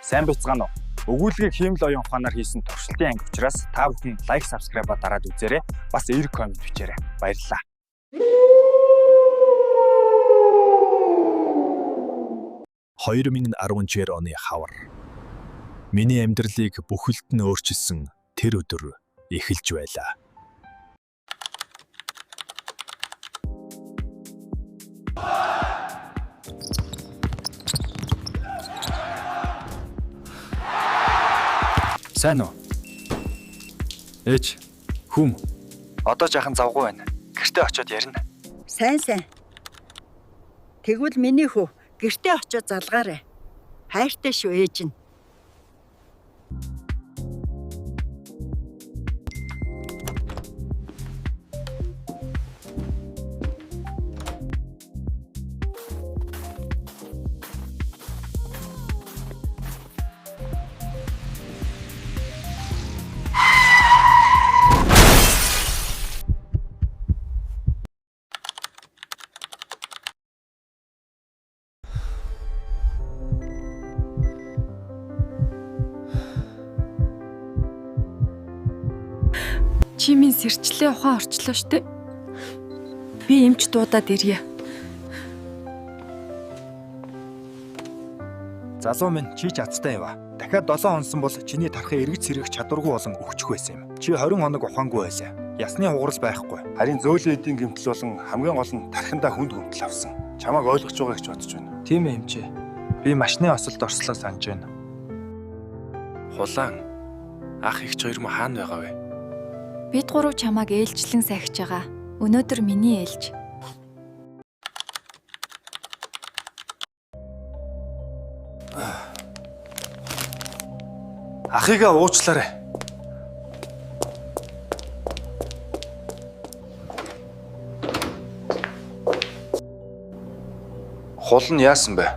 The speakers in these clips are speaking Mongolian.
Сайн байцгаана уу? Өгүүлгийг хиймэл оюун ухаанаар хийсэн туршилтын анги учраас та бүхэн like, subscribe-а дараад үзээрэй. Бас эерэг comment бичээрэй. Баярлалаа. 2012 оны хавар. Миний амьдралыг бүхэлд нь өөрчилсөн тэр өдөр эхэлж байлаа. Сайн уу? Ээж, хүм. Одоо жаахан завгүй байна. Гэртээ очиод ярина. Сайн сайн. Тэгвэл миний хүү гэртээ очиод залгаарай. Хайртай шүү ээж нь. Чи минь сэрчлээ ухаан орчлоо штэ. Би эмч дуудаад ирье. Залуу минь чи ч азтай яваа. Дахиад 7 хонсон бол чиний тархи эргэж сэргэх чадваргүй болон өвчих байсан юм. Чи 20 хоног ухаангүй байлаа. Ясны хугарал байхгүй. Харин зөөлөн эдийн гэмтэл болон хамгийн гол нь тархиндаа хүнд гэмтэл авсан. Чамааг ойлгож байгаа гэж бодож байна. Тийм ээ эмчээ. Би машины осолд орслоо санаж байна. Хулаан ах эгч хоёр мө хаана байгаа вэ? Бид гурав чамааг ээлжлэн сахиж байгаа. Өнөөдөр миний ээлж. Ахыгаа уучлаарай. Хул нь яасан бэ?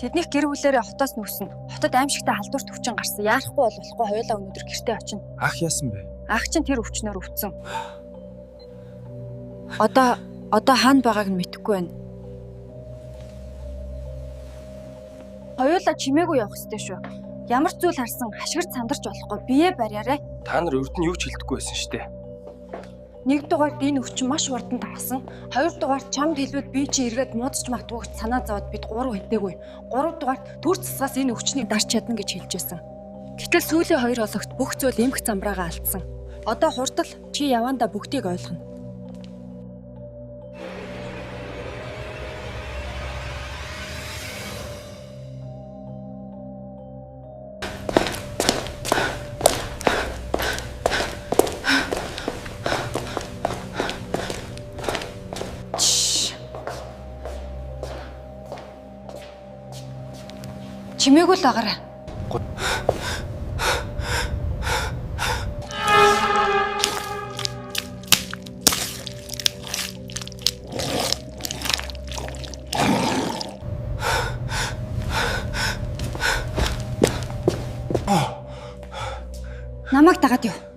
Тэднийх гэр бүлээрээ хотоос нүгсэн. Хотод аимшигтай халдварт өвчин гарсан. Яарахгүй бол болохгүй хоёулаа өнөөдөр гэртээ очино. Ах яасан бэ? Ах чинь тэр өвчнөр өвцөн. Одоо хаана байгааг нь мэдэхгүй байна. Хоёулаа чимээгүй явах ёстой шүү. Ямар ч зүйл харсан хашгирч сандарч болохгүй. Бие бариарай. Та нар урд нь юу ч хэлдэггүй байсан шүү дээ. Нэг дугаард энэ өвчин маш хурдан тархсан. Хоёр дугаард чамд хэлбэл би чи эргээд муудаж магадгүй гэж санаа зовоод бид гурав хэтээгүй. Гурав дугаард төр засгаас энэ өвчнийг дарч чадна гэж хэлж байсан. Гэтэл сүүлийн хоёр хоногт бүх зүйл эмх замбраагаа алдсан. Одоо хурдл чи явандаа бүгдийг ойлгоно. Чимээгүй л агараа. Намайг дагаад яв.